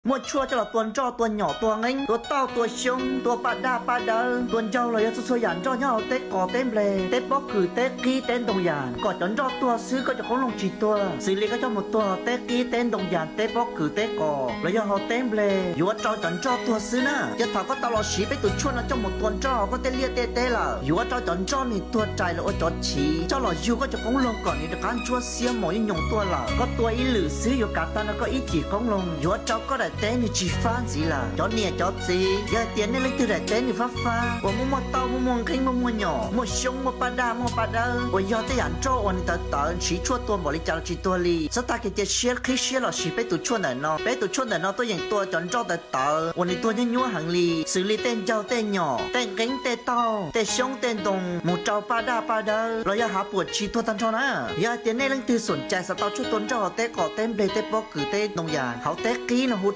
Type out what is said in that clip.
Muaj tshuaj coj los tua nroj, tua nyom, tua nqeeb, tua tauj, tua xyoob, tua paj daj paj dawb, tua ncaug los yog txhua txhua yam nroj nyob hauv teb qos teb npleg, teb pob kws, teb qib, teb ntoo yas, kom cov nroj tuag xwb koj cov qoob loo tsis tuag. Xws li koj coj mus tua teb qib, teb ntoo yas, teb pob kws, teb qos los yog hauv teb npleg, yuav rau cov nroj tuag xwb na. Yog thaum koj tau los siv peb tus tshuaj no coj mus tua nroj hauv koj tej liaj tej teb lawm, yuav rau cov nroj nws tuag rais los ua cov chiv coj los yug koj cov qoob loo kom nws rov qab ntsuab xiab mos yooj yoos tuaj lawm. Koj tua ib lwm xwb yuav kav tag nrho koj ib cim qoob loo, yuav rau koj daim teb nws tsis fab ntxiv lawm. Cov niam cov txiv, yog hais tias nej leej twg daim teb nws fab fab uas muaj muaj tauj, muaj muaj nqeeb, muaj muaj nyom, muaj xyoob, muaj paj daj, muaj paj dawb uas yog tej yam nroj uas nws tawv tawv, siv tshuaj tua npaum li cas los tsis tuag li, txhob tag kev cia siab qhib siab los siv peb tus tshuaj ntawm no. Peb tus tshuaj ntawm no tuaj yeem tua cov nroj tawv tawv uas nws tuag nyuaj nyuaj heev li, xws li tej ncaug, tej nyom, tej nqeeb, tej tauj, tej xyoob, tej ntoo, mus rau paj daj paj dawb los yog hav puam tsis tuag tag nrho na. Yog hais tias nej leej twg xoom cai xav tau tshuaj tua nroj hauv teb qos teb npleg, teb pob kws, teb ntoo yas, hauv teb qib no hu